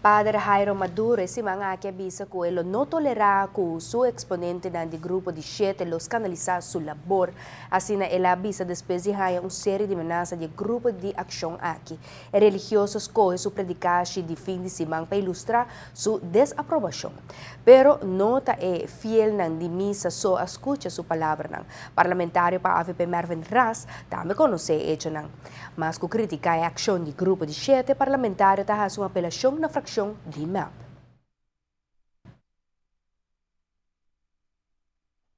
Pader Jairo Maduro e siman aki a bisa ku e lo no tolerá ku su eksponentenan di Grupo di Shete lo skandalisá su labor. Asina el a bisa despues di haña un serie di menasa di e grupo di akshon aki. E religioso skohe su predikashi di fin di siman pa ilustrá su desaprobashon. Pero no ta e fielnan di misa so a skucha su palabranan. Parlamentario pa avp Mervin Ras tambe konosé e echonan. Mas ku kritiká e akshon di grupo di shete, parlamentario ta hasi un apelashon na frakshon di mep.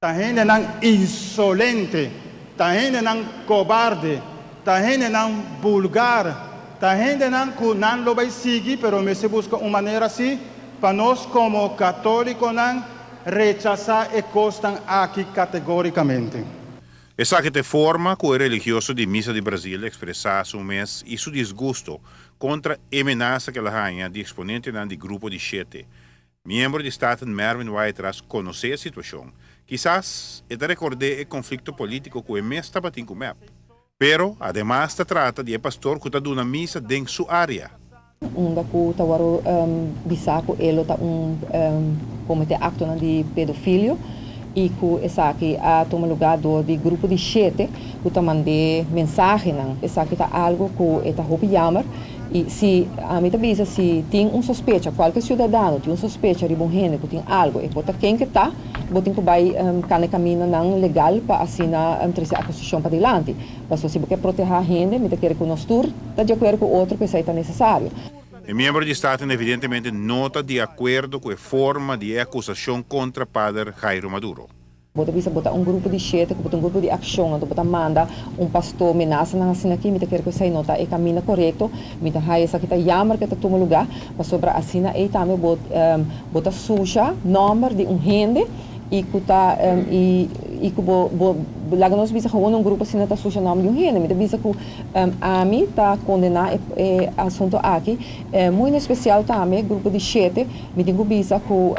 Ta hendenan insolente, ta hendenan kobarde, ta hendenan bulgar, ta hendenan ku nan lo bai sigui pero mester buska un manera si pa nos komo katólikonan rechasá e kosnan aki kategórikamente. Esaki ta e forma ku e religioso di Misa di Brazil ekspresá su mes i su disgusto kontra e menasa ku el a haña di eksponentenan di Grupo di Shete. Miembro di Staten Mervin Wyatt-Ras konosé e situashon. Kisas e ta rekord'é e konflikto polítiko ku e mes tabatin ku mep. Pero, ademas ta trata di e pastor ku ta duna misa den su área. Unda ku ta wòrdu bisá ku e lo ta un kometé aktonan di pedofilio i ku esaki a tuma lugá dor di grupo di shete ku ta mand'é mensahenan. Esaki ta algu ku e ta hopi yamer i si ami ta bisa si tin un sospecha, kualke siudadano tin un sospecha riba un hende ku tin algu, e por ta ken ke ta, bo tin ku bai kana e kamindanan legal pa asina trese akusashon padilanti. Pasobra si bo ke protehá hende, mi ta kere ku nos tur ta di akuerdo ku otro ku esei ta nesesario. E miembro di Staten evidentemente no ta di akuerdo ku e forma di e akusashon kontra Pader Jairo Maduro. Bo ta bisa bo ta un grupo di shete, ku bo ta un grupo di akshon, anto bo ta manda un pastor menasanan asina aki, mi ta kere ku esei no ta e kaminda korekto. Mi ta haña esaki ta yammer ku e ta tuma lugá, pasobra asina ei tambe bo bo ta susha nòmber di un hende. I ku ta i i ku bo bo laga nos bisa gewoon un grupo asina ta susha nòmber di un hende. Mi ta bisa ku ami ta kondená e e asunto aki. Muy en espesial tambe grupo di shete mi tin ku bisa ku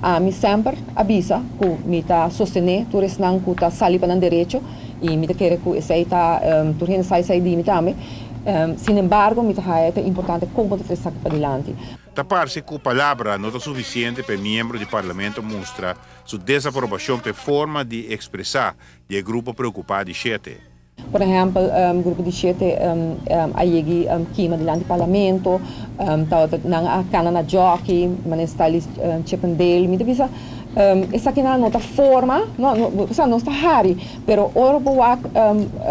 ami semper a bisa ku mi ta sostené tur esnan ku ta sali pa nan derecho i mi ta kere ku esei ta tur hende sa esei di mi tambe. Sin embargo mi ta haya ta importante kon bo ta trese esaki padilanti. Ta parse ku palabra no ta sufisiente pa e miembro di parlamento mustra su desaprobashon pa e forma di ekspresá di e grupo preokupá di shete. Por ehèmpel, grupo di shete a yegi kima dilanti parlamento, tabata nan a kana na jòki, manera style Chippendale. Mi ta bisa esakinan no ta forma, no, no, osea nos ta hari, pero ora bo wak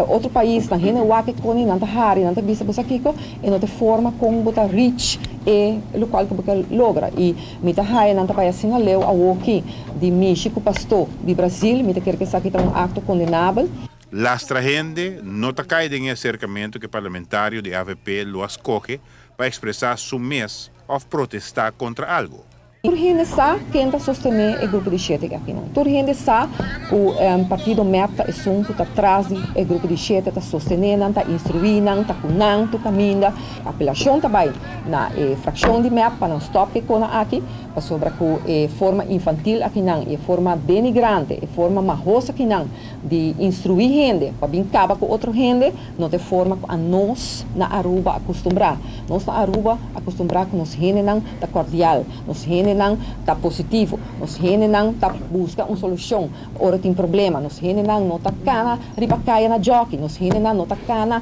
otro paisnan, hende wak e koni nan ta hari, nan ta bisa bo sa kiko? E no ta forma kon bo ta reach e lokual ku bo ke logra. I mi ta haya nan ta bai asina leu awoki di mishi ku pastó di Brazil. Mi ta kere ku esaki ta un akto kondenabel. Lastra hende no ta kai den e aserkamentu ku e parlamentario di avp lo a skohe pa ekspresá su mes òf protestá kontra algu. Tur hende sa ken ta sostené e grupo di shete akinan. Tur hende sa ku partido mep ta esun ku ta tras di e grupo di shete, ta sostené nan, ta instruí nan, ta ku nan tur kaminda. Apelashon ta bai na e frakshon di mep pa nan stòp ku e kona aki, pasobra ku e forma infantil akinan i e forma denigrante, e forma mahos akinan di instruí hende pa bin kaba ku otro hende, No ta e forma ku anos na Aruba a kustumbrá. Nos na Aruba a kustumbrá ku nos hendenan ta kordial, nos hendenan ta positivo, nos hendenan ta buska un solushon ora tin problema, nos hendenan no ta kana riba kaya na djòki, nos hendenan no ta kana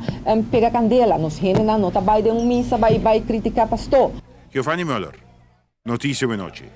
pega kandela, nos hendenan no ta bai den un misa bai bai kritiká pastó. Giovanni Muller, Noticia Buenochi.